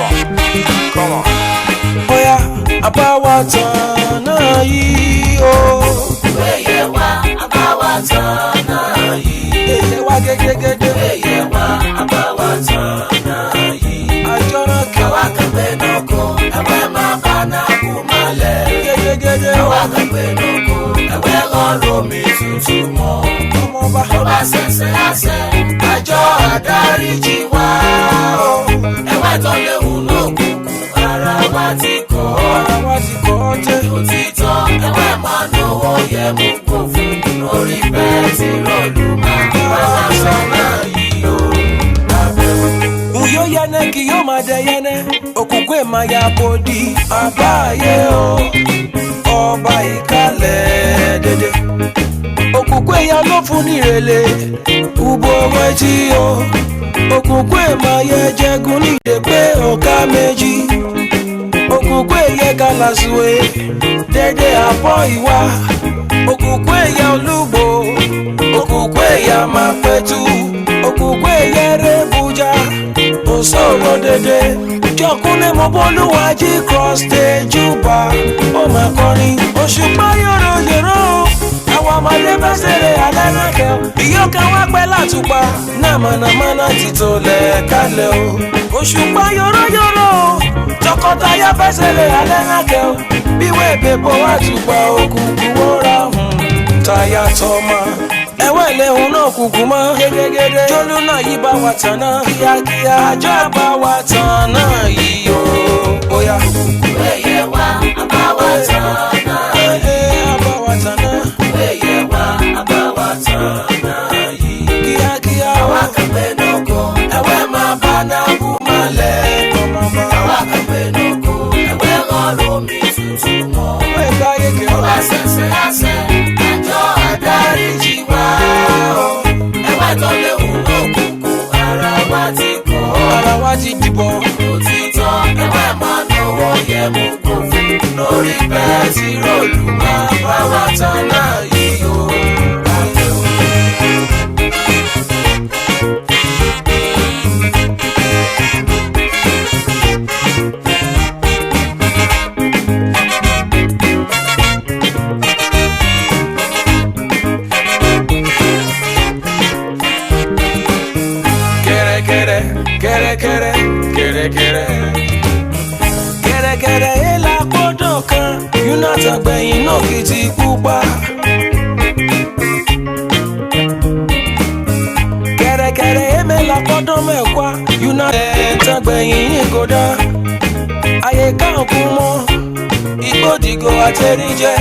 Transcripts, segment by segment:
on, come on. Bóyá àbáwá tán náà yìí o. Wéyẹ wá àbáwá tán náà yìí. Èyẹ wá gégégédé. Wéyẹ wá àbáwá tán náà yìí. Àjọrán Àwa kẹwàá. kan gbé nóko, ẹ̀wẹ́ máa bá náà kú mọ́lẹ̀. Gégégédé. Àwa kan gbé nóko, ẹ̀wẹ́ lọ́rọ̀ mi tútù mọ́. Ọmọọba. Ó bá ṣẹ̀ṣẹ̀ àṣẹ, àjọ àdáríjì wá o. Ẹ̀wẹ́ tó léwu lókùnkùn, ara wa ti kọ́. Ara wa ti kọ́ ọ́ tẹ́. Òtítọ́ ẹ̀wẹ́ máa lówó yẹ mú kó fún lórí pẹtiróòlù máa wá lásán náà yìí o. Lábẹ́ o. Uyo yẹnẹ kì yóò máa dẹ yẹnẹ, òkùnkùn ẹ̀ máa ya bòdì. Àbáyé o, ọba ìkàlẹ̀ dédé. Òkùnkùn ẹ̀yà ló fún ní ìrẹ̀lẹ̀, ubo wẹ́tí o. Òkùnkùn ẹ̀ máa yẹ jẹ́gun ní ìdè pé ọ̀ká méjì. Òkùnkùn ẹ̀yẹ kàlàsùwé, dédé àpọ̀ ìwà. Òkùnkùn ẹ̀yà olúgbò, òkùnkùn ẹ̀yà máa pẹ̀tù. Òkùnkùn ẹ̀yẹ rẹ̀bùjà, òṣòro dédé. Jọkúnlé mo bólúwájí cross stage júbà, ó máa kọrin. Òṣùpá yòrò yòrò, àwọn ọmọdé fẹ́ ṣeré alẹ́ náà kẹ́ o. Ìyókè wá pẹ́ látùpà, náà mọ̀nàmọ́ná ti tó lẹ̀ kálẹ̀ o. Òṣùpá yòrò yòrò, tọkọtaya fẹ́ ṣeré alẹ́ náà kẹ́ o. Bí wẹ́ẹ̀bẹ̀ bọ̀ wá tùpà òkùnkùn wọ́ra hùn táyà tọ́mọ. Ẹ̀wẹ́ lẹ́hùn náà kùkù mọ́. Gégégédé. Jólú náà yí bá wa tàn náà. Kíákíá. Àjọ bá wa tàn náà yìí o. Bóyá. Wéyẹ wá àbáwá tán náà Ẹ yìí. ẹ bá wa tàn náà. Wéyẹ wá àbáwá tán náà yìí. Kíákíá. Àwa kan gbé nóko, ẹ̀wẹ́ máa bá náà kú mọ́lẹ̀. Ọmọba. Àwa kan gbé nóko, ẹ̀wẹ́ lọ́rọ̀ mi tútù mọ́. Wọ́n ẹ̀ka yege Ó bá ṣẹ̀ṣẹ̀ àṣẹ, àjọ àdáríjì wá o. Ẹ̀wẹ́ tó léwu lókùnkùn, ara wa ti kọ́. Ara wa ti dìbò. Òtítọ́ ẹ̀wẹ́ máa náwó yẹ mú kó fún lórí pẹtiróòlù máa bá wa tán náà yìí o. Lábẹ́ o. Kẹ̀rẹ̀kẹ̀rẹ̀ kẹ̀rẹ̀kẹ̀rẹ̀ kẹ̀rẹ̀kẹ̀rẹ̀. Kẹ̀rẹ̀kẹ̀rẹ̀ èlà gbọ́dọ̀ kan, Yúnátà gbẹ̀yìn náà kì í ti pupa. Kẹ̀rẹ̀kẹ̀rẹ̀ èmẹ́là gbọ́dọ̀ mẹ́kwá, Yúnátà gbẹ̀yìn yìí kò dá. Ayé káàkùn mọ́, igbódìgò àtẹríjẹ.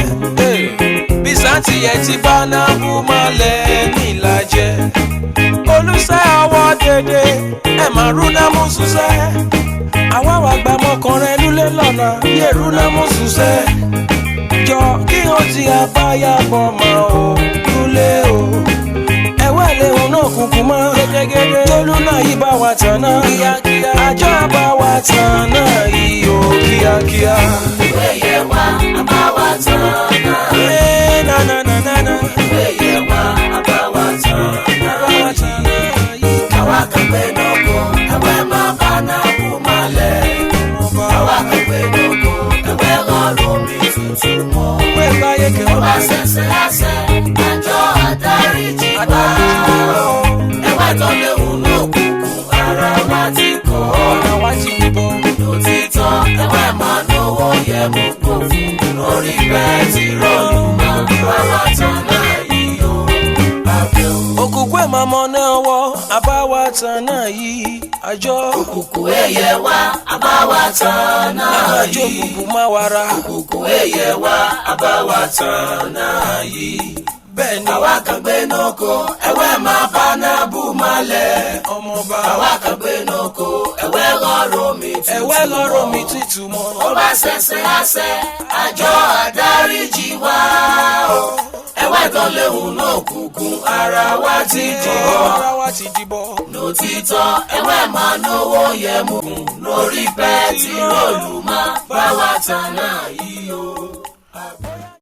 Bísàntì ẹ̀ ti bá náà bú mọ́lẹ̀ nílàjẹ olùsẹ́ ọwọ́ dédé ẹ̀ máa rúná mú ṣiṣẹ́. Àwa wà gbà mọ́kànrẹ́ lulẹ̀ lọ́nà yé rúná mú ṣiṣẹ́. Jọ kí o ti àbáyá bọ̀ mọ́ o lulẹ̀ o. Ẹ̀wẹ́ lehun náà kúkú mọ́. Gégégédé. Tolú náà yí bá wa tàn náà. Kíákíá. Àjọ bá wa tàn náà yìí o kíákíá. Wéyẹ wá àbáwá tán náà yìí. Ẹ na na na na na. Wéyẹ wá àbáwá tán náà Bá wa yìí. tàn náà yìí. Àwa kan gbé nóko, ẹ̀wẹ́ máa bá náà kú mọ́lẹ̀. Ọba. Àwa kan gbé nóko, ẹ̀wẹ́ lọ́rọ̀ mi tútù mọ́. Wẹ́ẹ̀ báyé Ó kẹ́ bá ṣẹ̀ṣẹ̀ àṣẹ, àjọ àdáríjì wá o. Ẹ̀wẹ́ tó léwu lókùnkùn, ara wa ti kọ́. Ara wa ti dìbò. Òtítọ́ ẹ̀wẹ́ máa náwó yẹ mú kó fún lórí pẹtiróòlù máa bá wa tán náà yìí o. Lábẹ́ o. Òkùnkùn ẹ̀ máa mọ náà wọ àbáwá tán náà yìí àjọ. Òkùnkùn ẹyẹ wá àbáwá tán náà Àjọ yìí. òkùnkùn máa wara. Òkùnkùn ẹyẹ wá àbáwá tán náà yìí. Bẹ́ẹ̀ ni Àwa kan gbé nóko, ẹ̀wẹ́ máa bá náà bú mọ́lẹ̀. ọmọọba. Àwa kan gbé nóko, ẹ̀wẹ́ lọ́rọ̀ mi tútù Ẹ̀wẹ́ lọ́rọ̀ mi mọ́. tútù mọ́. Ó bá ṣẹ̀ṣẹ̀ àṣẹ, àjọ àdáríjì wá o. Ẹ̀wẹ́ tó léwu lókùnkùn, ara wa ti dìbò. Ara wa ti dìbò. Lótìtọ́ ẹ̀wẹ́ máa náwó yẹ mú lórí pẹtiróòlù máa bá wa tán náà yìí o.